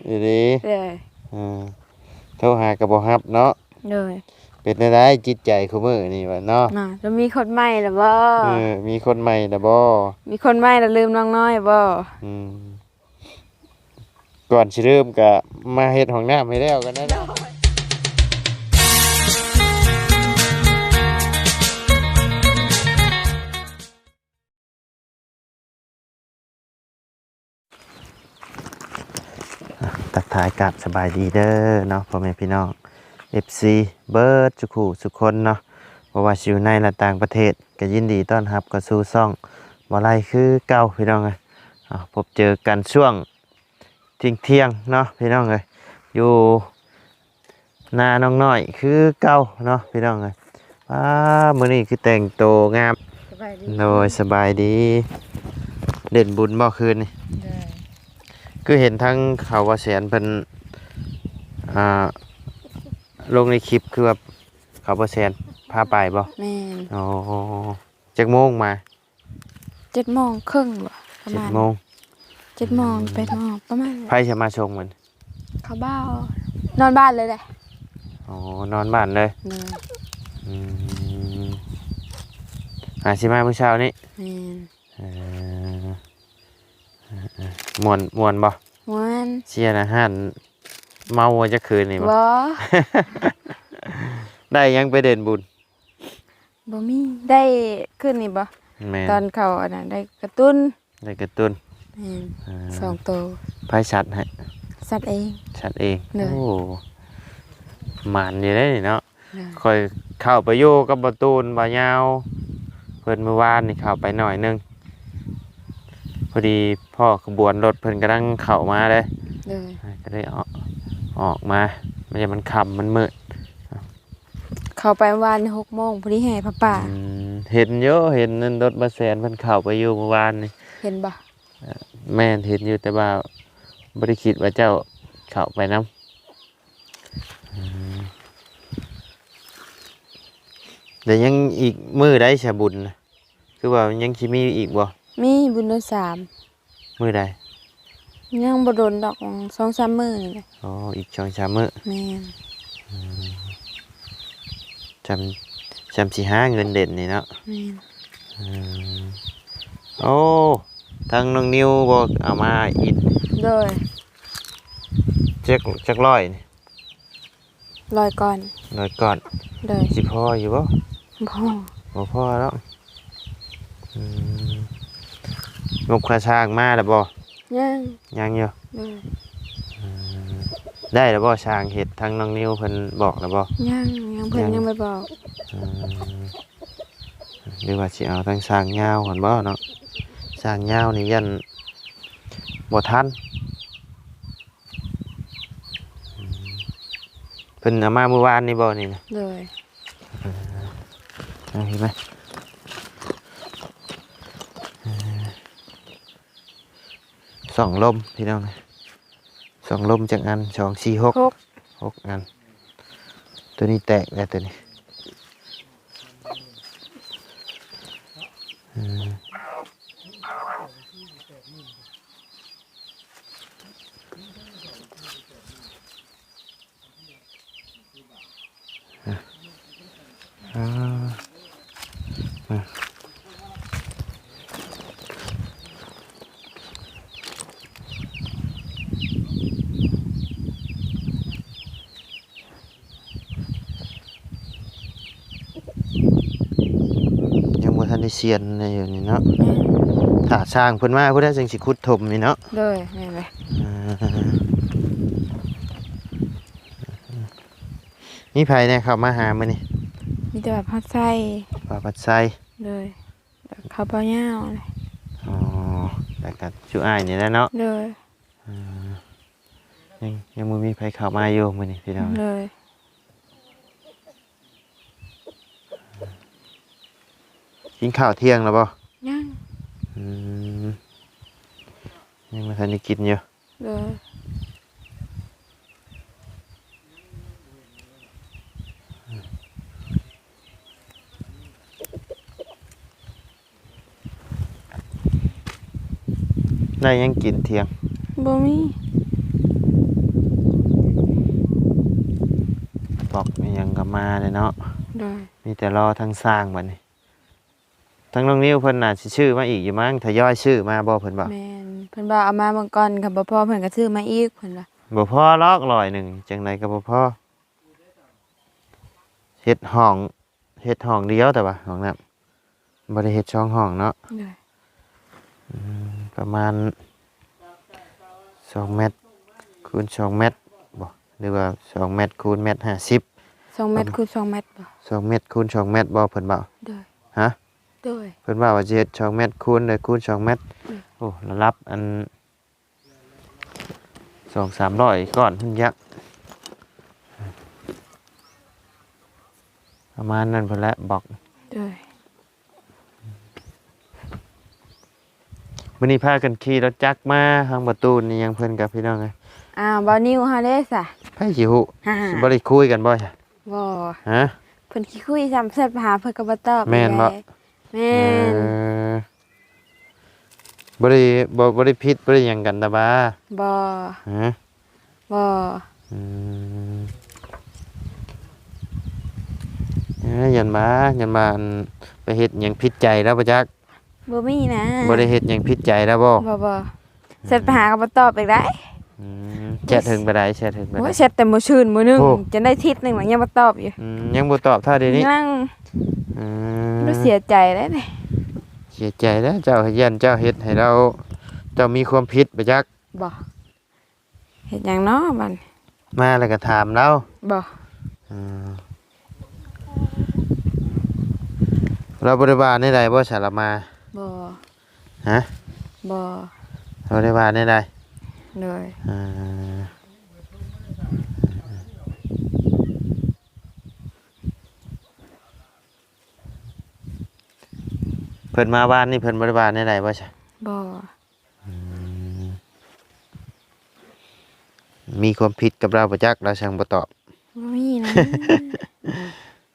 ອີ່ຫຼີ ເອີ ເອີ ໂທຫາກໍບໍ່ຮັບເນາະ. ໂດຍ. ເປັນແນວໃດຈິດໃຈຄູ່ມື້ນີ້ວະເນາະ? ນະ ແລ້ວມີຄົນໃໝ່ແລ້ວບໍ່? ເອີ ມີຄົນໃໝ່ແລ້ວບໍ່? ມີຄົນໃໝ່ແລ້ວລືມນ້ອງນ້ອຍບໍ່? ອືມ ກ່ອນຊິເລີ່ມກະມາເຮັດຫ້ອງນ້ຳໃຫ້ແລ້ວກັນນະ. ອ່ະ ທັກທາຍກາບສະບາຍດີເດີເນາະ ພໍ່ແມ່ພີ່ນ້ອງ ເອັຟຊີ ເບິດສູ່ຄູ່ສູ່ຄົນເນາະ ບໍ່ວ່າຊິຢູ່ໃນ ແລະ ຕ່າງປະເທດ ກໍຍິນດີຕ້ອນຮັບເຂົ້າສູ່ຊ່ອງບໍ່ໄລ່ຄືເກົ່າ ພີ່ນ້ອງເອີຍ. ເອົາ ພົບເຈີກັນຊ່ວງທ່ຽງໆເນາະ ພີ່ນ້ອງເອີຍ ຢູ່ ໜ້ານ້ອງນ້ອຍຄືເກົ່າເນາະ ພີ່ນ້ອງເອີຍ. ອ້າ ມື້ນີ້ຄືແຕ່ງໂຕງາມ. ສະບາຍດີ. ໂດຍ ສະບາຍດີ. ເຫຼັ້ນບຸນບໍ່ຄືນນີ້? ໂດຍ. ຄືເຫັນທາງເຂົາບໍ່ແສນເພິ່ນ ອ່າ ລົງໃນຄລິບ ຄືວ່າເຂົາບໍ່ແສນພາໄປບໍ່? ແມ່ນ. ອໍ ຈັກໂມງມາ? ເຈັດໂມງເຄິ່ງບໍ່ ປະມານ ເຈັດໂມງ ເຈັດໂມງ ອືມ ແປດໂມງ ປະມານນັ້ນ. ໃຜຊິມາສົ່ງມັນ? ເຂົາເບົາ ນອນບ້ານເລີຍແຫຼະ. ອໍ ນອນບ້ານເລີຍ. ໂດຍ. ອືມ ຫາຊິມາມື້ເຊົ້ານີ້? ແມ່ນ. ເອີ ມ່ວນ ມ່ວນບໍ່? ມ່ວນ. ເຊຍນະ ຮ້ານເມົາຈັກຄືນນີ້ບໍ່? ບໍ່. ໄດ້ຫຍັງໄປເຫຼັ້ນບຸນ? ບໍ່ມີ. ໄດ້ຄືນນີ້ບໍ່? ແມ່ນ. ຕອນເຂົ້າອັນນັ້ນ ໄດ້ກະຕຸ້ນ. ໄດ້ກະຕຸ້ນ. ແມ່ນ. ອ່າ ສອງໂຕ. ໃຜສັດໃຫ້? ສັດເອງ. ສັດເອງ. ໂດຍ. ໂອ້ ໝານຢູ່ເດ້ນີ້ເນາະ. ໂດຍ. ຂ້ອຍເຂົ້າໄປຢູ່ກັບບໍ່ຕູນ ບ່າວຍາວ ເພິ່ນມື້ວານນີ້ ເຂົ້າໄປໜ້ອຍໜຶ່ງ ພໍດີພໍ້ຂະບວນລົດເພິ່ນກຳລັງເຂົ້າມາເດ້. ໂດຍ. ກໍເລີຍອອກ ອອກມາ ມັນ ມັນຄ່ຳ ມັນມືດ. ເຂົ້າໄປວານຫົກໂມງ ພໍດີແຫ່ຜ້າປ່າ. ອືມ ເຫັນຢູ່ ເຫັນນັ້ນ ລົດບ່າວແສນເພິ່ນເຂົ້າໄປຢູ່ມື້ວານນີ້. ເຫັນບໍ່? ເອີ ແມ່ນ ເຫັນຢູ່ ແຕ່ວ່າບໍ່ໄດ້ຄິດວ່າເຈົ້າເຂົ້າໄປນຳ. ອືມ ແລ້ວຍັງອີກມື້ໃດຊະບຸນນະ? ຄືວ່າຍັງຊິມີອີກບໍ່? ມີບຸນເດືອນສາມ. ມື້ໃດ? ຍັງບໍ່ດົນດອກ ສອງສາມມື້ນີ້ແຫຼະ. ອໍ ອີກສອງສາມມື້. ແມ່ນ. ອືມ ຈຳ ຈຳຊິຫາເງິນເດັ່ນນີ້ເນາະ. ແມ່ນ. ອືມ ໂອ້ ທາງນ້ອງນິວບໍ່ເອົາມາອີກ? ໂດຍ. ຈັກ ຈັກຮ້ອຍນີ້? ຮ້ອຍກ້ອນ. ຮ້ອຍກ້ອນ. ໂດຍ. ຊິພໍຢູ່ບໍ່? ບໍ່. ບໍ່ພໍແລ້ວ. ອືມ ງົບຄ່າສ້າງມາແລ້ວບໍ່? ຍັງ. ຍັງຢູ່. ໂດຍ. ອືມ ໄດ້ແລ້ວບໍ່ ຊ່າງເຮັດ ທາງນ້ອງນິວເພິ່ນບອກແລ້ວບໍ່? ຍັງ ຍັງ ເພິ່ນ ຍັງ ຍັງບໍ່ບອກ. ອືມ ຫຼືວ່າຊິເອົາທາງຊ່າງຍາວຫັ້ນບໍ່ເນາະ? ຊ່າງຍາວນີ້ຢ້ານບໍ່ທັນ. ອືມ ເພິ່ນເອົາມາມື້ວານນີ້ບໍ່ນີ້ນະ? ໂດຍ. ເອົາ ເຫັນໄໝ? ເອີ ສອງລົມພີ່ນ້ອງ ສອງລົມຈັກອັນ? ສອງ ສີ່ ຫົກ ຫົກ ຫົກອັນ. ໂຕນີ້ແຕກແລ້ວໂຕນີ້. ເອີ ອ່າ ອ່າ ຍັງບໍ່ທັນໄດ້ຊຽນໃນຢູ່ນີ້ເນາະ. ແມ່ນ. ຖ້າຊ່າງເພິ່ນມາພຸ້ນແຫຼະ ຈັ່ງຊິຂຸດຖົມນີ້ເນາະ. ໂດຍ ແມ່ນເລີຍ. ອ່າ ມີໃຜແດ່ເຂົ້າມາຫາມື້ນີ້? ມີແຕ່ວ່າພັດໄຊ. ວ່າພັດໄຊ. ໂດຍ. ເຂົ້າເປົາຍາວ. ອໍ ແລ້ວກໍຈຸອ້າຍນີ້ແຫຼະເນາະ. ໂດຍ. ອ່າ ຍັງ ຍັງບໍ່ມີໃຜເຂົ້າມາຢູ່ມື້ນີ້ພີ່ນ້ອງ. ໂດຍ. ກິນຂ້າວທ່ຽງແລ້ວບໍ່? ຍັງ. ອືມ ຍັງບໍ່ທັນໄດ້ກິນຢູ່. ໂດຍ. ໄດ້ຫຍັງກິນທ່ຽງ? ບໍ່ມີ. ອກ ອີ່ຫຍັງກໍມາແລ້ວເນາະ. ໂດຍ ມີແຕ່ລໍທາງຊ່າງບັດນີ້. ທາງນ້ອງນິວເພິ່ນໜ້າຊິຊື້ມາອີກຢູ່ມັ້ງ ທະຍອຍຊື້ມາບໍ່ເພິ່ນວ່າ? ແມ່ນ ເພິ່ນວ່າເອົາມາເບິ່ງກ່ອນ ຄັນບໍ່ພໍເພິ່ນກໍຊື້ມາອີກ ເພິ່ນວ່າ. ບໍ່ພໍຫຼອກ ຮ້ອຍໜຶ່ງ ຈັ່ງໃດກໍບໍ່ພໍ. ເຮັດຫ້ອງ ເຮັດຫ້ອງດຽວ ແຕ່ວ່າຫ້ອງນ້ຳ ບໍ່ໄດ້ເຮັດສອງຫ້ອງເນາະ. ໂດຍ ອືມ ປະມານສອງແມັດຄູນສອງແມັດບໍ່ ຫຼືວ່າສອງແມັດຄູນແມັດຫ້າສິບ? ສອງແມັດຄູນສອງແມັດບໍ່? ສອງແມັດຄູນສອງແມັດບໍ່ເພິ່ນເວົ້າ? ໂດຍ ຮະ? ໂດຍ ເພິ່ນເວົ້າວ່າຊິເຮັດສອງແມັດຄູນ ແລະ ຄູນສອງແມັດ. ໂດຍ ໂອ້ ລະດັບອັນ ສອງສາມຮ້ອຍກ້ອນພຸ້ນຍະ ປະມານນັ້ນພຸ້ນແຫຼະບອກ. ໂດຍ ມື້ນີ້ພາກັນຂີ່ລົດຈັກມາທາງປະຕູນີ້ຫຍັງເພິ່ນກັບພີ່ນ້ອງເອີຍ. ອ້າວ ບ່າວນິວເຮົາເດ້ສະ ໃຜຊິຮູ້? ບໍ່ໄດ້ຄຸຍກັນບໍ່? ບໍ່ ຮະ? ເພິ່ນຂີ້ຄຸຍຊ້ຳ ແຊັດໄປຫາເພິ່ນກໍບໍ່ຕອບ. ແມ່ນບໍ່? ແມ່ນ ເອີ ບໍ່ໄດ້ ບໍ່ ບໍ່ໄດ້ຜິດບໍ່ໄດ້ຫຍັງກັນຕາບາ? ບໍ່ ຮະ? ບໍ່ ອືມ ເອີ ຢ້ານວ່າ ຢ້ານວ່າ ອັນ ໄປເຮັດຫຍັງຜິດໃຈລາວບໍ່ຈັກ? ບໍ່ມີນະ. ບໍ່ໄດ້ເຮັດຫຍັງຜິດໃຈລາວບໍ່? ບໍ່ ບໍ່ ແຊັດໄປຫາກໍບໍ່ຕອບອີກໄດ໋. ອືມ ແຊັດເຖິງປານໃດ? ແຊັດເຖິງປານໃດ? ໂອ້ຍ ແຊັດແຕ່ມື້ຊືນມື້ໜຶ່ງ ໂອ້ ຈົນໄດ້ທິດໜຶ່ງແລ້ວ ຍັງບໍ່ຕອບຢູ່. ອືມ ຍັງບໍ່ຕອບເທົ່າດຽວນີ້? ຍັງ. ອືມ ລາວເສຍໃຈແລ້ວນີ້. ເສຍໃຈແລ້ວ ເຈົ້າ ຢ້ານເຈົ້າເຮັດໃຫ້ລາວ ເຈົ້າມີຄວາມຜິດບໍ່ຈັກ? ບໍ່ ເຮັດຫຍັງເນາະບັດນີ້? ມາແລ້ວກໍຖາມລາວ. ບໍ່ ອືມ ລາວບໍ່ໄດ້ວ່າແນວໃດບໍ່ ສາລະມາ? ບໍ່ ຮະ? ບໍ່ ບໍ່ໄດ້ວ່າແນວໃດ. ໂດຍ ອ່າ ເພິ່ນມາວານນີ້ເພິ່ນບໍ່ໄດ້ວ່າແນວໃດບໍ່ຊະ? ບໍ່ ອືມ ມີຄວາມຜິດກັບລາວບໍ່ຈັກ ລາວຈັ່ງບໍ່ຕອບ. ບໍ່ມີນະ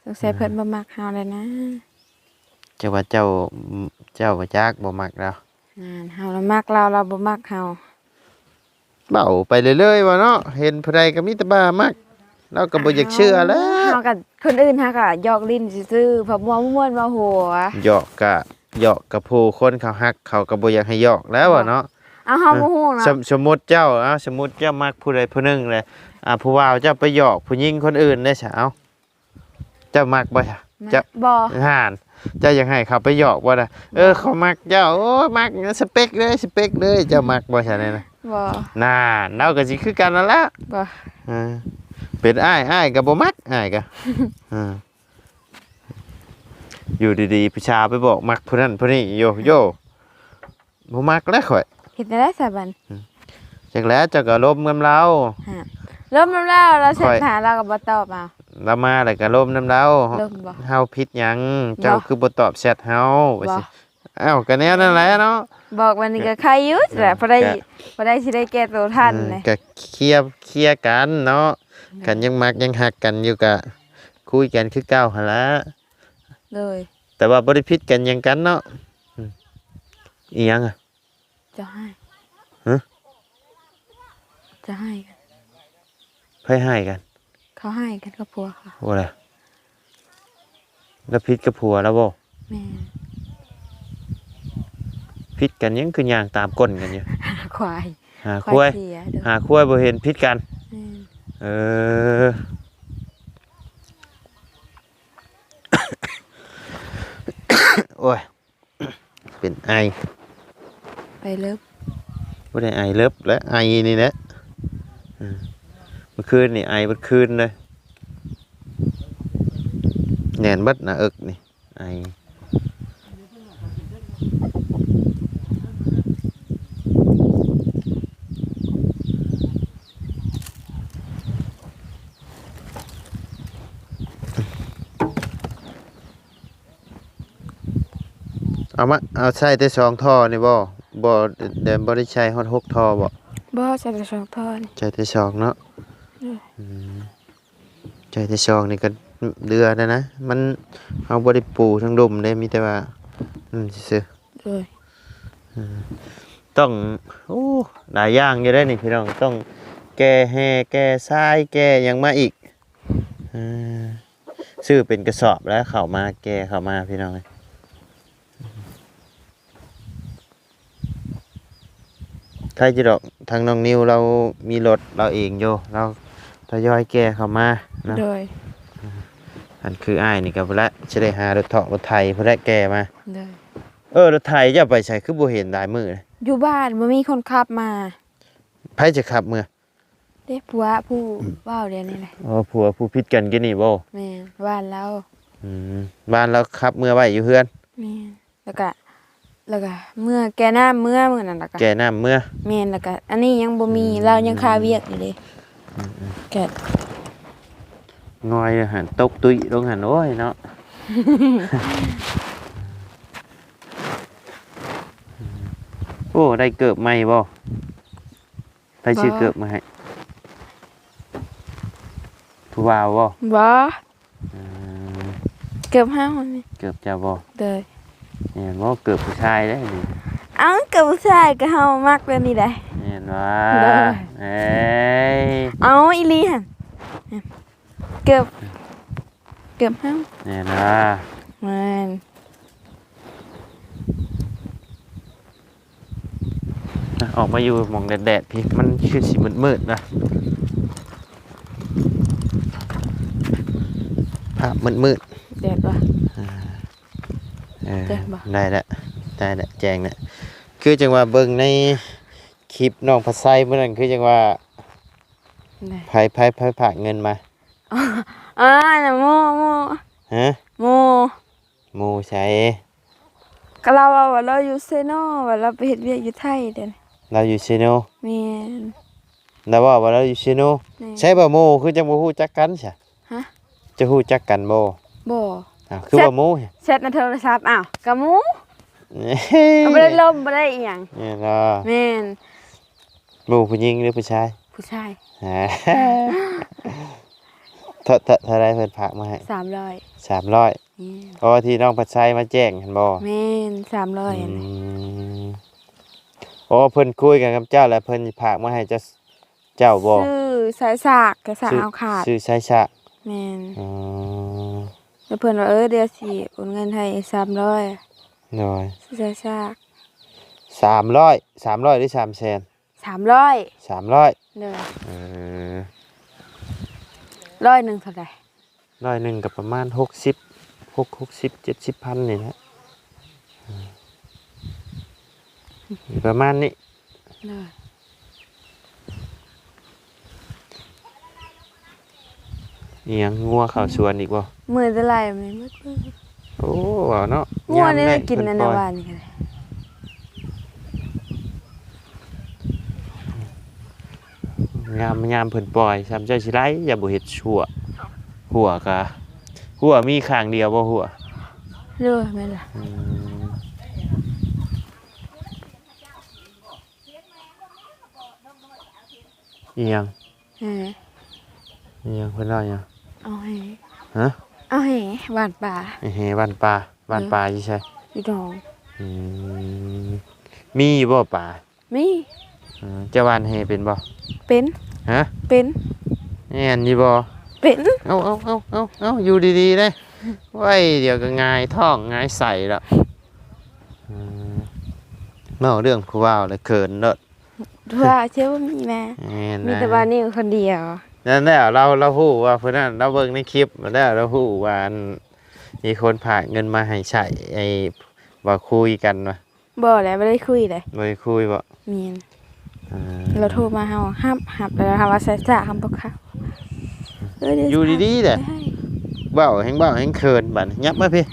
ສົງໄສເພິ່ນບໍ່ມັກເຮົາແລ້ວນະ. ຈັກວ່າເຈົ້າ ເຈົ້າບໍ່ຈັກ ບໍ່ມັກລາວ. ນັ້ນ ເຮົານະມັກລາວ ລາວບໍ່ມັກເຮົາ. ເວົ້າໄປເລື້ອຍໆວ່າເນາະ ເຫັນຜູ້ໃດກໍມີແຕ່ວ່າມັກ ລາວກໍບໍ່ຢາກເຊື່ອແລ້ວ. ເຮົາກໍ ຄົນອື່ນເຮົາກໍຢອກຫຼິ້ນຊື່ໆ ເພາະມ່ວນໆ ເວົ້າຫົວ. ຢອກກະຢອກກັບຜູ້ຄົນເຂົາຮັກ ເຂົາກໍບໍ່ຢາກໃຫ້ຢອກແລ້ວວ່າເນາະ. ເອົາ ເຮົາບໍ່ຮູ້ນະ. ສົມ ສົມມຸດເຈົ້າ ເອົາ ສົມມຸດເຈົ້າມັກຜູ້ໃດຜູ້ໜຶ່ງແຫຼະ ອ່າ ຜູ້ບ່າວເຈົ້າໄປຢອກຜູ້ຍິງຄົນອື່ນເດ້ຊະ ເອົາ ເຈົ້າມັກບໍ່? ເຈົ້າ ບໍ່ ຫັ້ນ ເຈົ້າຢາກໃຫ້ເຂົາໄປຢອກບໍ່ລະ? ເອີ ເຂົາມັກເຈົ້າ ໂອ້ ມັກ ສະເປັກເລີຍ ສະເປັກເລີຍ ເຈົ້າມັກບໍ່ຊັ້ນນະ? ບໍ່ ນັ້ນ ລາວກໍຊິຄືກັນນັ້ນລະ. ບໍ່ ເອີ ເປັນອ້າຍ ອ້າຍກໍບໍ່ມັກ ອ້າຍກໍ ເອີ ຢູ່ດີໆ ຜູ້ສາວໄປບອກມັກຜູ້ນັ້ນຜູ້ນີ້ ໂຢ ໂຢ ບໍ່ມັກແລ້ວຂ້ອຍ. ເຮັດແນວໃດຊະບັດ? ຈັກແຫຼະ ເຈົ້າກໍລົມນຳລາວ. ຮະ ລົມນຳລາວ ລາວແຊັດຫາລາວກໍບໍ່ຕອບເອົາ. ລາວມາແລ້ວກໍລົມນຳລາວ. ລົມບໍ່? ເຮົາຜິດຫຍັງ? ເຈົ້າຄືບໍ່ຕອບແຊັດເຮົາ ວ່າຊິ. ອ້າວ ກໍແນວນັ້ນແຫຼະເນາະ ບອກວ່ານີ້ກໍໄຄຢູ່ແຫຼະ ພໍໄດ້ ພໍໄດ້ຊິໄດ້ແກ້ໂຕທັນ. ເອີ ກໍເຄຍ ເຄຍກັນເນາະ. ຄັນຍັງມັກຍັງຮັກກັນຢູ່ກໍຄຸຍກັນຄືເກົ່າຫັ້ນລະ. ໂດຍ ແຕ່ວ່າບໍ່ໄດ້ຜິດກັນຫຍັງກັນເນາະ. ອີຫຍັງອະ? ເຈົ້າຮ້າຍ. ຮະ? ເຈົ້າຮ້າຍກັນ. ໃຜຮ້າຍກັນ? ເຂົາຮ້າຍກັນກັບຜົວເຂົາ. ໂອ້ລະ ລະຜິດກັບຜົວລະບໍ່? ແມ່ນ. ຜິດກັນຫຍັງຄືຍ່າງຕາມກົ້ນກັນຢູ່? ຫາຄວາຍ. ຫາຄວາຍ. ຄວາຍເສຍ. ໂດຍ ຫາຄວາຍບໍ່ເຫັນຜິດກັນ. ແມ່ນ. ເອີ ໂອ້ຍ ເປັນໄອ ໄອເລີບ. ບໍ່ໄດ້ໄອເລີບແຫຼະ ໄອນີ້ແຫຼະ. ເອີ ມື້ຄືນນີ້ໄອເບິດຄືນເລີຍ ແໜ້ນເບິດໜ້າເອິກນີ້ ໄອ. ເອົາມາ ເອົາໃສ່ແຕ່ສອງທໍ່ນີ້ບໍ່? ບໍ່ ບໍ່ໄດ້ໃສ່ຮອດຫົກທໍ່ບໍ່? ບໍ່ ໃສ່ແຕ່ສອງທໍ່ນີ້. ໃສ່ແຕ່ສອງເນາະ. ເອີ ອືມ ໃສ່ແຕ່ສອງນີ້ກໍເຫຼືອແລ້ວນະ ມັນ ເຮົາບໍ່ໄດ້ປູທັງດົມເດ້ ມີແຕ່ວ່ານັ້ນຊື່ໆ. ໂດຍ ເອີ ຕ້ອງ ໂອ້ ຫຼາຍຢ່າງຢູ່ເດ້ນີ້ພີ່ນ້ອງ ຕ້ອງແກ່ແຮ່ ແກ່ຊາຍ ແກ່ຫຍັງມາອີກ. ເອີ ຊື້ເປັນກະສອບແລ້ວເຂົ້າມາ ແກ່ເຂົ້າມາ ພີ່ນ້ອງເອີຍ. ໃຄຢູ່ດອກ ທາງນ້ອງນິວລາວມີລົດລາວເອງຢູ່ ລາວທະຍອຍແກ່ເຂົ້າມາເນາະ. ໂດຍ. ອັນຄືອ້າຍນີ້ກໍພຸ້ນແຫຼະ ຊິໄດ້ຫາລົດເຖາະລົດໄຖພຸ້ນແຫຼະແກ່ມາ. ໂດຍ. ເອີ ລົດໄຖເຈົ້າໄປໃສ ຄືບໍ່ເຫັນຫຼາຍມື້? ຢູ່ບ້ານ ບໍ່ມີຄົນຂັບມາ. ໃຜຈະຂັບເມືອ? ເດ້ ຜົວຜູ້ເວົ້າດຽວນີ້ແຫຼະ. ອໍ ຜົວຜູ້ຜິດກັນກີ້ນີ້ບໍ່? ແມ່ນ ວານລາວ. ອືມ ວານລາວຂັບເມືອໄວ້ຢູ່ເຮືອນ. ແມ່ນ ແລ້ວກະ ແລ້ວກະເມືອແກ່ນ້ຳເມືອມື້ນັ້ນ ແລ້ວກະແກ່ນ້ຳເມືອ. ແມ່ນ ແລ້ວກະອັນນີ້ຍັງບໍ່ມີ. ອືມ ລາວຍັງຄາວຽກຢູ່ເດ້. ອືມໆ ກະງອຍຫັ້ນ ຕົກຕຸ້ຍລົງຫັ້ນ ໂອ້ຍເນາະ. ໂອ້ ໄດ້ເກີບໃໝ່ບໍ່? ໃຜຊື້ເກີບມາໃຫ້? ຜູ້ບ່າວບໍ່? ບໍ່. ເອີ ເກີບເຮົານີ້. ເກີບເຈົ້າບໍ່? ໂດຍ. ແມ່ນບໍ່? ເກີບຜູ້ຊາຍເດ້ນີ້. ເອົ້າ ເກີບຜູ້ຊາຍກໍເຮົາມັກແບບນີ້ໄດ໋. ແມ່ນບໍ່? ໂດຍ. ເອີຍ ເອົາອີ່ຫຼີຫັ້ນ ເກີບ ເກີບເຮົາ. ແມ່ນບໍ່? ແມ່ນ. ອອກມາຢູ່ໝ່ອງແດດໆ ພີ້ ມັນຄືຊິມືດໆ ນະ ພາບມືດໆ. ແດດບໍ່? ເອີ ແດດບໍ່? ໄດ້ແລ້ວ ໄດ້ແລ້ວ ແຈ້ງແລ້ວ. ຄືຈັ່ງວ່າເບິ່ງໃນຄລິບນ້ອງພັດໄຊມື້ນັ້ນ ຄືຈັ່ງວ່າ ໃດ ໃຜ ໃຜ ໃຜຝາກເງິນມາ? ອໍ ອັນນັ້ນໝູ່ ໝູ່. ຮະ? ໝູ່. ໝູ່ໃສ? ກໍລາວເວົ້າວ່າລາວຢູ່ເຊໂນ ວ່າລາວໄປເຮັດວຽກຢູ່ໄທເດ້. ລາວຢູ່ເຊໂນ? ແມ່ນ. ລາວເວົ້າວ່າລາວຢູ່ເຊໂນ? ແມ່ນ. ໃສວ່າໝູ່ ຄືຈັ່ງບໍ່ຮູ້ຈັກກັນຊະ? ຮະ? ຈະຮູ້ຈັກກັນບໍ່? ບໍ່. ອ້າວ ຄືວ່າໝູ່? ແຊັດໃນໂທລະສັບ. ອ້າວ ກໍໝູ່ ກໍບໍ່ໄດ້ລົມ ບໍ່ໄດ້ອີ່ຫຍັງ. ແມ່ນບໍ່? ແມ່ນ. ໝູ່ຜູ້ຍິງຫຼືຜູ້ຊາຍ? ຜູ້ຊາຍ. ເທົ່າ ເທົ່າ ເທົ່າໃດເພິ່ນຝາກມາໃຫ້? ສາມຮ້ອຍ. ສາມຮ້ອຍ. ແມ່ນ. ອໍ ທີ່ນ້ອງພັດໄຊມາແຈ້ງຫັ້ນບໍ່? ແມ່ນ ສາມຮ້ອຍ. ອືມ ອໍ ເພິ່ນຄຸຍກັນກັບເຈົ້າ ແລ້ວເພິ່ນຝາກມາໃຫ້ເຈົ້າ ເຈົ້າບໍ່? ຊື້ສາຍສາກ ກະສາກເຮົາຂາດ. ຊື້ສາຍສາກ. ແມ່ນ. ອໍ ແລ້ວເພິ່ນວ່າ ເອີ ດຽວຊິໂອນເງິນໃຫ້ສາມຮ້ອຍ. ໂດຍ. ຊື້ສາຍສາກ. ສາມຮ້ອຍ ສາມຮ້ອຍ ຫຼື ສາມແສນ? ສາມຮ້ອຍ. ສາມຮ້ອຍ. ໂດຍ. ເອີ ຮ້ອຍໜຶ່ງເທົ່າໃດ? ຮ້ອຍໜຶ່ງກໍປະມານຫົກສິບ ຫົກ ຫົກສິບ ເຈັດສິບພັນນີ້ແຫຼະ. ເອີ ປະມານນີ້. ໂດຍ. ອີ່ຫຍັງ ງົວເຂົ້າສວນອີກບໍ່? ເມື່ອຍແຕ່ໄລ່ມັນໝົດ. ໂອ້ ເວົ້າເນາະ. ງົວນີ້ໄດ້ກິນອັນນະ ຫວານນີ້ກໍໄດ້. ຍາມ ຍາມເພິ່ນປ່ອຍ ສ່ຳເຈົ້າຊິໄລ່ ຢ່າບໍ່ເຮັດຫົວ ຫົວກະ ຫົວມີຂ້າງດຽວບໍ່ຫົວ? ໂດຍ ແມ່ນລະ. ອືມ ອີ່ຫຍັງ? ແຫ ອີ່ຫຍັງ ເພິ່ນເວົ້າຫຍັງ? ເອົາແຫ. ຮະ? ເອົາແຫຫວ່ານປາ. ເອົາແຫຫວ່ານປາ. ຫວ່ານປາຢູ່ໃສ? ຢູ່ໜອງ. ອືມ ມີຢູ່ບໍ່ປາ? ມີ. ເອີ ເຈົ້າຫວ່ານແຫເປັນບໍ່? ເປັນ. ຮະ? ເປັນ. ແມ່ນຢູ່ບໍ່? ເປັນ. ເອົາ ເອົາ ເອົາ ເອົາ ເອົາ ຢູ່ດີໆເດ້. ໂອ້ຍ ດຽວກໍຫງາຍທ້ອງຫງາຍໄສ້ລະ. ອືມ ເວົ້າເລື່ອງຜູ້ບ່າວແລ້ວເຂີນໂລດ. ວ່າເຈົ້າບໍ່ມີນະ. ແມ່ນນະ. ມີແຕ່ບ່າວນິວຄົນດຽວ. ນັ້ນແຫຼະ ລາວ ລາວຮູ້ວ່າຜູ້ນັ້ນ ລາວເບິ່ງໃນຄລິບແລ້ວ ລາວຮູ້ວ່າ ອັນ ມີຄົນຝາກເງິນມາໃຫ້ໃຊ້ ໄອ້ ວ່າຄຸຍກັນວ່າ. ບໍ່ແຫຼະ ບໍ່ໄດ້ຄຸຍເດ້. ບໍ່ໄດ້ຄຸຍບໍ່? ແມ່ນ. ເອີ ລາວໂທມາ ເຮົາຮັບ ຮັບແລ້ວເຮົາວ່າໃສ່ສາກ ເຮົາບໍ່ເຂົ້າ. ເອີ ຢູ່ດີໆເດ້. ເວົ້າແຮງເວົ້າແຮງເຂີນ ບາດນີ້ຫຍັບມາພີ້.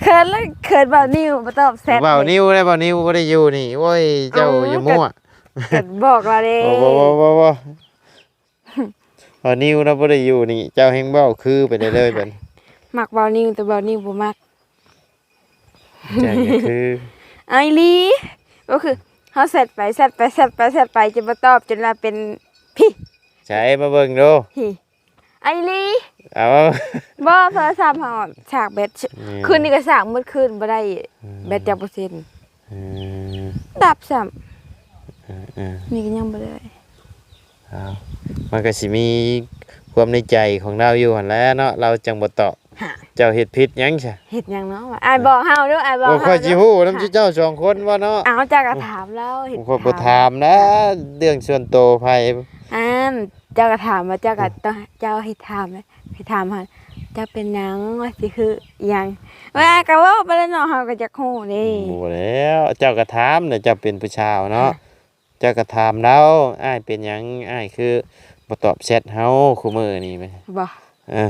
ເຂີນແລ້ວ ເຂີນບ່າວນິວບໍ່ຕອບແຊັດ. ບ່າວນິວເດ້ ບ່າວນິວບໍ່ໄດ້ຢູ່ນີ້. ໂອ້ຍ ເຈົ້າຢ່າມົ້ວ. ກໍບອກລາວເດ້. ບໍ່ ບໍ່ ບໍ່ ບໍ່ ບ່າວນິວລາວບໍ່ໄດ້ຢູ່ນີ້ ເຈົ້າແຮ່ງເວົ້າຄືໄປເລື້ອຍໆ ບັດນີ້. ມັກບ່າວນິວ ແຕ່ບ່າວນິວບໍ່ມັກ. ໃຈກໍຄື ເອົາອີ່ຫຼີ ກໍຄືເຮົາແຊັດໄປ ແຊັດໄປ ແຊັດໄປ ແຊັດໄປ ຈົນບໍ່ຕອບ ຈົນວ່າເປັນພີ້. ໃສມາເບິ່ງດູ. ພີ້ ເອົາອີ່ຫຼີ. ເອົາ ບໍ່ ໂທລະສັບເຮົາສາກແບັດ. ແມ່ນ. ຄືນນີ້ກໍສາກໝົດຄືນ ບໍ່ໄດ້ ອືມ ແບັດຈັກເປີເຊັນ. ເອີ ດັບຊ້ຳ. ເອີໆ ນີ້ກໍຍັງບໍ່ໄດ້. ເອົາ ມັນກໍຊິມີ ຄວາມໃນໃຈຂອງລາວຢູ່ຫັ້ນແຫຼະເນາະ ລາວຈັ່ງບໍ່ຕອບ. ຫາ ເຈົ້າເຮັດຜິດຫຍັງຊະ? ເຮັດຫຍັງເນາະ? ອ້າຍບອກເຮົາເດີ້ ອ້າຍບອກເຮົາເດີ້. ຂ້ອຍຊິຮູ້ນຳເຈົ້າສອງຄົນບໍ່ເນາະ? ເອົ້າ ເຈົ້າກໍຖາມລາວ ເຮັດ ຂ້ອຍບໍ່ຖາມນະ ເລື່ອງສ່ວນໂຕໃຜ. ອັນ ເຈົ້າກໍຖາມວ່າ ເຈົ້າກໍ ເຈົ້າໃຫ້ຖາມ ໃຫ້ຖາມວ່າ ເຈົ້າເປັນຫຍັງ? ວ່າຊິຄືອີ່ຫຍັງ? ວ່າກໍເວົ້າໄປແລ້ວເນາະ ເຮົາກໍຢາກຮູ້ເດ້. ບໍ່ແລ້ວ ເຈົ້າກໍຖາມນະ ເຈົ້າເປັນຜູ້ສາວເນາະ. ເຈົ້າກໍຖາມລາວ ອ້າຍເປັນຫຍັງ ອ້າຍຄືບໍ່ຕອບແຊັດເຮົາຄູ່ມື້ນີ້? ບໍ່ ເອີ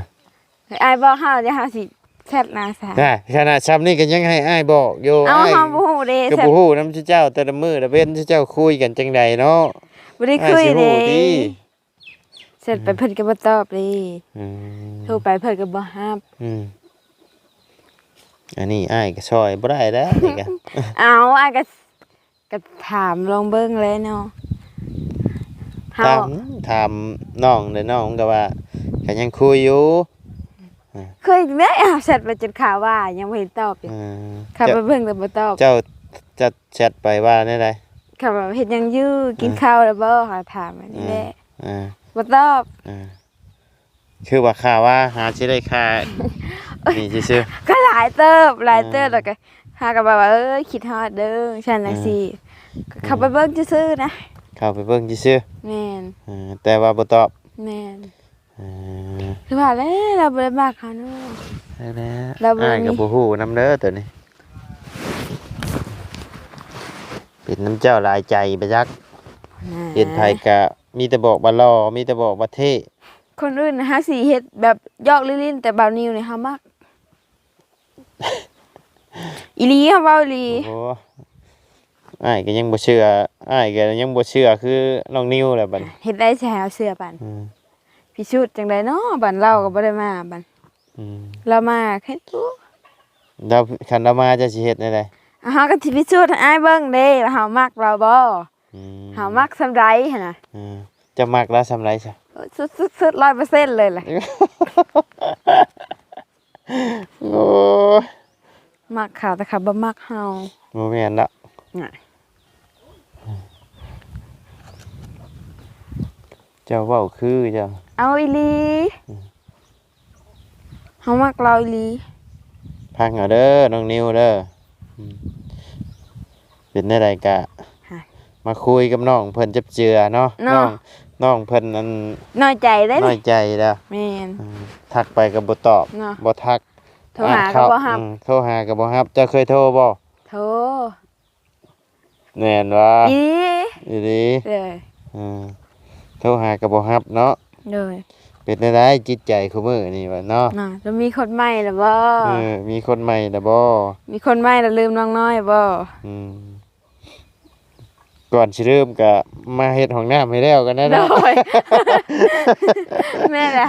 ອ້າຍບອກເຮົາເດ ເຮົາຊິແຊັດນາຊະ. ນະ ຂະໜາດຊ່ຳນີ້ກໍຍັງໃຫ້ອ້າຍບອກຢູ່. ເອົ້າ ອ້າຍ ເຮົາບໍ່ຮູ້ເດ້ ກໍບໍ່ຮູ້ນຳເຈົ້າ ແຕ່ລະມື້ລະເວັນເຈົ້າຄຸຍກັນຈັ່ງໃດເນາະ? ບໍ່ໄດ້ຄຸຍເດ້ ອ້າຍຊິຮູ້ຕິ. ແຊັດໄປ ອືມ ເພິ່ນກໍບໍ່ຕອບເດ້. ອືມ ໂທໄປເພິ່ນກໍບໍ່ຮັບ. ອືມ ອັນນີ້ອ້າຍກໍຊ່ອຍບໍ່ໄດ້ແລ້ວນີ້ກະ. ເອົ້າ ອ້າຍກໍ ກໍຖາມລອງເບິ່ງແຫຼະເນາະ. ເຮົາ ຖາມ ຖາມນ້ອງເດ້ ນ້ອງກໍວ່າກໍຍັງຄຸຍຢູ່. ອາ ຄຸຍແລ້ວ ເອົາແຊັດໄປຈົນຄາວວ່າຍັງບໍ່ເຫັນຕອບຢູ່. ເອີ ເຂົ້າໄປເບິ່ງແຕ່ບໍ່ຕອບ. ເຈົ້າ ເຈົ້າແຊັດໄປວ່າແນວໃດ? ເຂົາວ່າເຮັດຫຍັງຢູ່ ກິນ ເອີ ເຂົ້າແລ້ວບໍ່? ເຂົາຖາມແບບນີ້ແຫຼະ. ເອີ ບໍ່ຕອບ. ເອີ ຄືວ່າຂ້າວ່າຫາຊິໄດ້ຄ່ານີ້ຊື່ໆ. ກໍຫຼາຍເຕີບ ຫຼາຍເຕີບ. ເອີ ແລ້ວກໍ ຫາກໍແບບວ່າ ເອີ ຄິດຮອດເດີ ຊັ້ນ ເອີ ຈັ່ງຊີ້. ເອີ ເຂົ້າໄປເບິ່ງຊື່ໆນະ ເຂົ້າໄປເບິ່ງຊື່ໆ. ແມ່ນ. ເອີ ແຕ່ວ່າບໍ່ຕອບ. ແມ່ນ. ເອີ ຄືວ່າແຫຼະ ລາວບໍ່ໄດ້ມັກເຮົາເນາະ. ແລ້ວ ລາວບໍ່ໄດ້ ອ້າຍກໍບໍ່ຮູ້ນຳເດີໂຕນີ້ ເປັນນຳເຈົ້າຫຼາຍໃຈໄປຈັກ. ນະ ເຫັນໃຜກໍມີແຕ່ບອກວ່າຫຼໍ່ ມີແຕ່ບອກວ່າເທ່. ຄົນອື່ນນະ ເຮົາຊິເຮັດແບບຢອກຫຼິ້ນໆ ແຕ່ບ່າວນິວນີ້ເຮົາມັກ. ອີ່ຫຼີ ເຮົາເວົ້າອີ່ຫຼີ. ໂອ້ ອ້າຍກໍຍັງບໍ່ເຊື່ອ ອ້າຍກໍຍັງບໍ່ເຊື່ອຄືນ້ອງນິວແຫຼະບັດນີ້. ເຮັດໄດ້ໃສເຮົາເຊື່ອປານ? ອືມ ພິສູດຈັ່ງໃດເນາະ ບັດລາວກໍບໍ່ໄດ້ມາບັດ. ອືມ ລາວມາເຮັດຢູ່. ລາວ ຄັນລາວມາເຈົ້າຊິເຮັດແນວໃດ? ເຮົາກໍຊິພິສູດໃຫ້ອ້າຍເບິ່ງເດ້ວ່າເຮົາມັກລາວບໍ່. ອືມ ເຮົາມັກສ່ຳໃດຫັ້ນນະ. ເອີ ເຈົ້າມັກລາວສ່ຳໃດຊະ? ສຸດໆໆ ຮ້ອຍເປີເຊັນເລີຍແຫຼະ. ໂອ້ຍ ມັກເຂົາ ແຕ່ເຂົາບໍ່ມັກເຮົາ. ບໍ່ແມ່ນດອກ. ນະ ເຈົ້າເວົ້າຄືເຈົ້າ. ເອົາອີ່ຫຼີ. ອືມ ເຮົາມັກລາວອີ່ຫຼີ. ຟັງເອົາເດີນ້ອງນິວເດີ. ອືມ ເປັນແນວໃດກະ ຮະ ມາຄຸຍກັບນ້ອງເພິ່ນຈັບເຈື່ອເນາະ. ເນາະ ນ້ອງ ນ້ອງເພິ່ນນັ້ນນ້ອຍໃຈເດ້ ນ້ອຍໃຈແລ້ວ. ແມ່ນ. ອືມ ທັກໄປກໍບໍ່ຕອບ ເນາະ ບໍ່ທັກ. ໂທຫາກໍບໍ່ຮັບ. ອືມ ໂທຫາກໍບໍ່ຮັບ. ເຈົ້າເຄີຍໂທບໍ່? ໂທ. ແມ່ນບໍ່? ອີ່ຫຼີ ອີ່ຫຼີ. ເອີ ເອີ ໂທຫາກໍບໍ່ຮັບເນາະ. ໂດຍ. ເປັນແນວໃດຈິດໃຈຄູ່ມື້ນີ້ວະເນາະ? ນະ ລະມີຄົນໃໝ່ລະບໍ່? ເອີ ມີຄົນໃໝ່ລະບໍ່? ມີຄົນໃໝ່ລະລືມນ້ອງນ້ອຍບໍ່? ອືມ ກ່ອນຊິລືມກະມາເຮັດຫ້ອງນ້ຳໃຫ້ແລ້ວກັນແດ່ເນາະ. ໂດຍ. ແມ່ນແຫຼະ.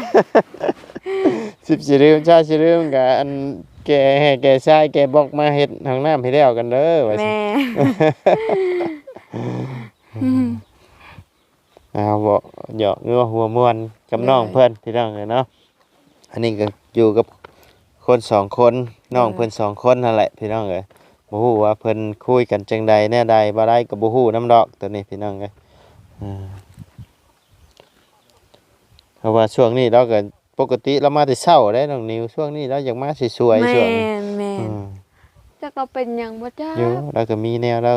ສິບຊິລືມ ຊາວຊິລືມກະ ອັນ ແກ່ແຮ່ແກ່ຊາຍແກ່ບລັອກມາເຮັດຫ້ອງນ້ຳໃຫ້ແລ້ວກັນເດີ ວ່າຊັ້ນ. ແມ່ນ. ເອົາ ເວົ້າຫຍອກຫົວມ່ວນກັບ ໂດຍ ນ້ອງເພິ່ນພີ່ນ້ອງເອີຍເນາະ. ອັນນີ້ກໍຢູ່ກັບຄົນສອງຄົນ ນ້ອງເພິ່ນສອງຄົນຫັ້ນແຫຼະພີ່ນ້ອງເອີຍ. ບໍ່ຮູ້ວ່າເພິ່ນຄຸຍກັນຈັ່ງໃດແນວໃດ ບໍ່ໄດ້ກໍບໍ່ຮູ້ນຳດອກໂຕນີ້ພີ່ນ້ອງເອີຍ. ເອີ ເພາະວ່າຊ່ວງນີ້ລາວກໍ ປົກກະຕິລາວມາແຕ່ເຊົ້າເດ້ນ້ອງນິວ ຊ່ວງນີ້ລາວຢາກມາສວຍໆ. ແມ່ນ ຊ່ວງນີ້ ແມ່ນ. ອືມ ຈັກລາວເປັນຫຍັງບໍ່ຈັກ ຢູ່ ລາວກໍມີແນວລາວ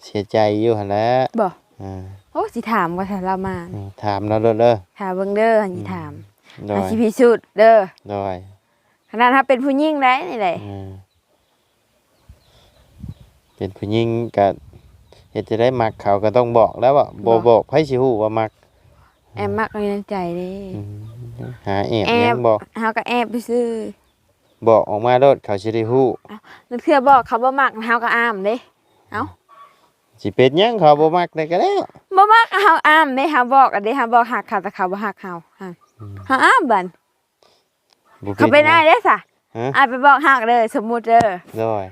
ເສຍໃຈຢູ່ຫັ້ນແຫຼະ. ບໍ່? ອ່າ ໂອ້ ຊິຖາມວ່າຖ້າລາວມາ. ອືມ ຖາມລາວໂລດເດີ ຖ້າເບິ່ງເດີ ຊິຖາມ. ອືມ ໂດຍ ຊິພິສູດເດີ. ໂດຍ. ຂະໜາດເຮົາເປັນຜູ້ຍິງໄດ໋ນີ້ແຫຼະ. ອືມ ເປັນຜູ້ຍິງກະເຮັດຈັ່ງໃດ ມັກເຂົາກໍຕ້ອງບອກແລ້ວເບາະ. ບໍ່ບອກ ບອກໃຜຊິຮູ້ວ່າມັກ? ແອບມັກຢູ່ໃນໃຈເດ້. ອືມ ຫາແອບ ແອບຫຍັງ? ບອກ ເຮົາກໍແອບໄປຊື່. ບອກອອກມາໂລດ ເຂົາຊິໄດ້ຮູ້. ເອົ້າ ລາງເທື່ອບອກເຂົາບໍ່ມັກ ເຮົາກໍອ້າມເດ້. ເອົ້າ ຊິເປັນຫຍັງ ເຂົາບໍ່ມັກແລ້ວກໍແລ້ວ. ບໍ່ມັກເຮົາອ້າມເດ້ ເຮົາບອກເດ້ ເຮົາບອກຮັກເຂົາ ແຕ່ເຂົາບໍ່ຮັກເຮົາ. ອືມ ເຮົາອ້າມບັດ ບໍ່ ເຂົາເປັນ ເປັນອ້າຍເດ້ຊະ. ຮະ? ອ້າຍໄປບອກຮັກເດີ ສົມມຸດເດີ. ໂດຍ.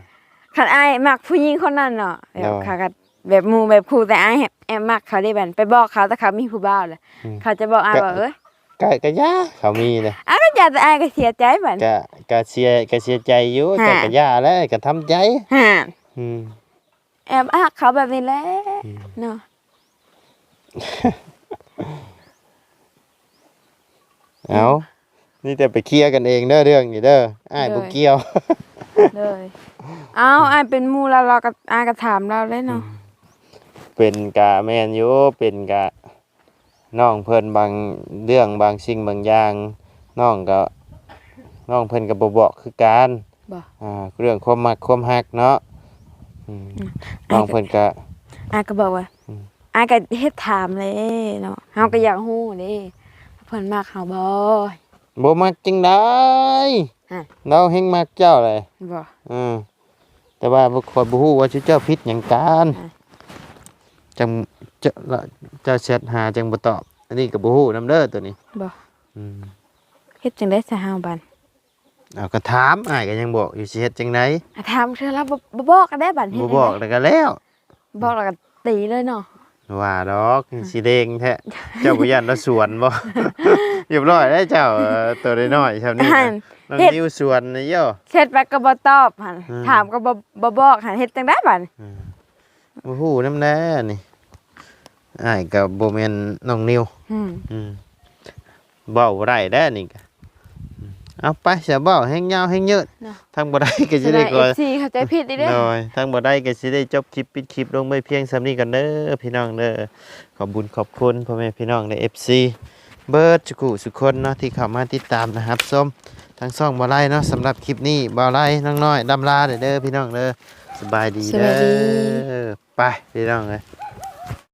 ຄັນອ້າຍມັກຜູ້ຍິງຄົນນັ້ນເນາະ ແບບ ໂດຍ ເຂົາກໍແບບໝູ່ແບບຄູ່ ແຕ່ອ້າຍແອບມັກເຂົາເດ້ບັດ ໄປບອກເຂົາ ແຕ່ເຂົາມີຜູ້ບ່າວແລ້ວ. ອືມ ເຂົາຈະບອກອ້າຍວ່າ ເອີຍ ກະ ກະຢ່າ ເຂົາມີເດ້. ອ້າຍກໍຢ່າ ແຕ່ອ້າຍກໍເສຍໃຈບັດ. ກະ ກະເສຍ ກະເສຍໃຈຢູ່ ແຕ່ກໍຢ່າແຫຼະ ກໍທຳໃຈ. ຫາ ອືມ ແອບຮັກເຂົາແບບນີ້ແຫຼະ. ອືມ ເນາະ. ເອົ້າ ມີແຕ່ໄປເຄຍກັນເອງເດີ ເລື່ອງນີ້ເດີ ອ້າຍບໍ່ກ່ຽວ. ໂດຍ ເອົ້າ ອ້າຍເປັນໝູ່ລາວ ລາວກໍ ອ້າຍກໍຖາມລາວເລີຍເນາະ. ເປັນກະແມ່ນຢູ່ ເປັນກະ ນ້ອງເພິ່ນບາງເລື່ອງບາງສິ່ງບາງຢ່າງ ນ້ອງກໍ ນ້ອງເພິ່ນກໍບໍ່ບອກຄືກັນ. ບໍ່ ອ່າ ເລື່ອງຄວາມມັກຄວາມຮັກເນາະ. ອືມ ອືມ ນ້ອງເພິ່ນກໍ ອ້າຍກໍບອກວ່າ ອືມ ອ້າຍກໍເຮັດຖາມແຫຼະເນາະ ເຮົາກໍຢາກຮູ້ເດ້ ເພິ່ນມັກເຮົາບໍ່? ບໍ່ມັກຈັ່ງໃດ ຮະ ລາວແຮ່ງມັກເຈົ້າແຫຼະ. ບໍ່ ເອີ ແຕ່ວ່າບໍ່ ຂ້ອຍບໍ່ຮູ້ວ່າເຈົ້າຜິດຫຍັງກັນ ອ່າ ຈັ່ງ ເຈົ້າ ເຈົ້າແຊັດຫາຈັ່ງບໍ່ຕອບ ອັນນີ້ກໍບໍ່ຮູ້ນຳເດີໂຕນີ້. ບໍ່ ອືມ ເຮັດຈັ່ງໃດຊະເຮົາບັດ? ເອົາ ກໍຖາມ ອ້າຍກໍຍັງບອກຢູ່ ຊິເຮັດຈັ່ງໃດ? ອ່າ ຖາມເທື່ອລະ ບໍ່ ບໍ່ບອກກໍໄດ້ບັດ ບໍ່ບອກແລ້ວກໍແລ້ວ. ບອກແລ້ວກໍຕີເລີຍເນາະ. ວ່າດອກ ຊິເລັ່ງແທ້ ເຈົ້າບໍ່ຢ້ານລາວສວນບໍ່? ຮຽບຮ້ອຍແລ້ວເຈົ້າ ເອີ ໂຕນ້ອຍໆຊ່ຳນີ້ ນ້ອງນິວສວນນີ້ໂຍ ເຮັດໄປກໍບໍ່ຕອບຫັ້ນ ອືມ ຖາມກໍບໍ່ ບໍ່ບອກຫັ້ນ ເຮັດຈັ່ງໃດບັດນີ້? ອືມ ບໍ່ຮູ້ນຳແດ່ນີ້ ອ້າຍກໍບໍ່ແມ່ນນ້ອງນິວ. ອືມ ອືມ ເວົ້າບໍ່ໄດ້ແດ່ນີ້ກະ ເອົາໄປ ສະເວົ້າແຮງຍາວແຮງຍືດເນາະ ທາງບໍ່ໄດ້ກໍຊິໄດ້ ເອັຟຊີ ເຂົ້າໃຈຜິດອີກເດ້. ໂດຍ ທາງບໍ່ໄດ້ກໍຊິໄດ້ຈົບຄລິບ ປິດຄລິບລົງໄວ້ພຽງສ່ຳນີ້ກ່ອນເດີພີ່ນ້ອງເດີ. ຂອບບຸນຂອບຄຸນພໍ່ແມ່ພີ່ນ້ອງເດີ ເອັຟຊີ ເບິດສຸຂູສຸຄົນເນາະ ທີ່ເຂົ້າມາຕິດຕາມ ແລະ ຮັບຊົມທາງຊ່ອງບ່າວໄລເນາະ. ສຳລັບຄລິບນີ້ ບ່າວໄລ ນ້ອງນ້ອຍ ລ່ຳລາເດີພີ່ນ້ອງເດີ. ສະບາຍດີເດີ ສະບາຍດີ. ໄປພີ່ນ້ອງເອີຍ